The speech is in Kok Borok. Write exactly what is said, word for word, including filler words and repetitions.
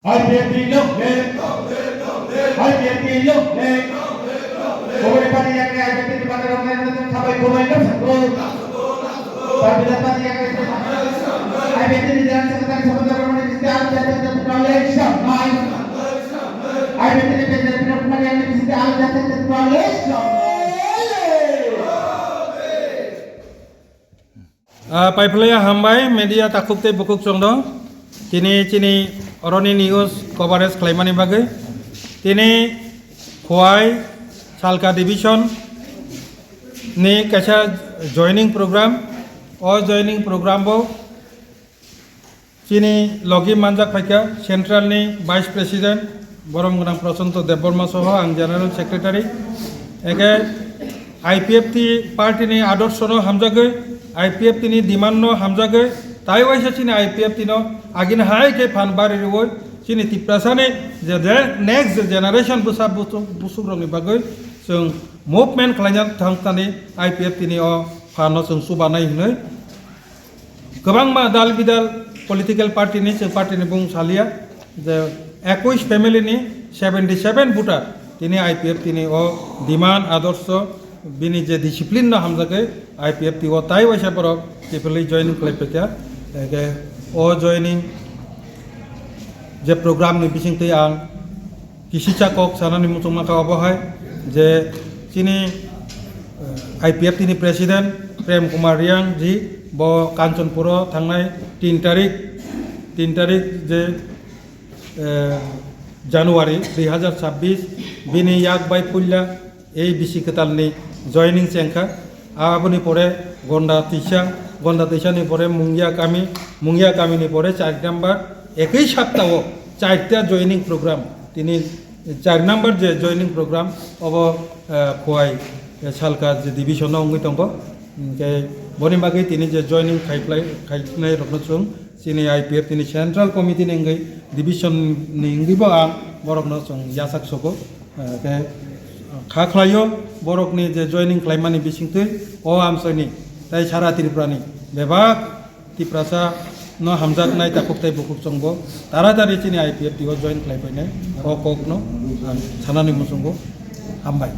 IPFT long live! IPFT long live! Kubui party yakni IPFT ni bana rok nai nai sabai kubui no sangko. Party party yakni IPFT ni general secretary Sabandar Romani bising te alo jate jate knowledge samai. IPFT ni president Pinot Kumar yakni bising te alo jate jate knowledge samai. Ah, paiphlaiya hambai, media takhuk tei bukhuk chwngno. Tini chini oroni news coverage khlaimani bagwi. Tini Khowai Salka Division ni kaisa joining program. O joining program bo chini logi manjak phaikha Central ni Vice President, borom gwnang Prashanto Debbarma soho ang General Secretary. Eke IPFT party ni adorsho no hamjagwi, IPFT ni demand no hamjagwi, tai waisa chini IPFT no agini hai khe phan bari rwi chini Tiprasa ni je, je next generation bwsa busuk, busuk rok ni bagwi chwng movement khlaina thang thani IPFT ni o phan no chwng chubanai hinwi. Kwbangma dal bidal political party ni, chwng party ni bung salia, je ekush family ni seventy seven voter tini IPFT ni o demand adorsho, bini je discipline no hamjagwi IPFT o tai waisa borok kiphilwi joining khlai phaikha. Eke o joining je program ni bisingtwi ang kisisa kok sanani muchungma kha obo hai je chini, eh, IPFT ni president Prem Kumar Riang ji bo Kanchanpur o thangnai tin tarik, tin tarik je, eh, January dui hazar chabbish bini yak bai puila ei bisi kwtalni joining chengkha. Aboni pore Gonda Tisa, Gonda Tisani pore Mungya Kami, Mungya Kamini pore char number, ekoi saptao charta joining program. Tini char number je joining program, obo, eh, Khowai, eh, Salka je division o wngwi tongo. Hingke boni bagwi tini je joining khaiplai, khainai rokno chwng chini IPFT ni central committee ni wngwi division ni wngwi bo ang borokno chwng yachak sogo. Eh, khe kha khlaio borokni je joining khlaimani bisingtwi o amchoini tei sara Tripura ni bebak Tiprasa no hamjaknai takhuk tei bukhuk chwngbo taratari chini IPFT o join khlai painai o kokno ang sanani muchungo hambai.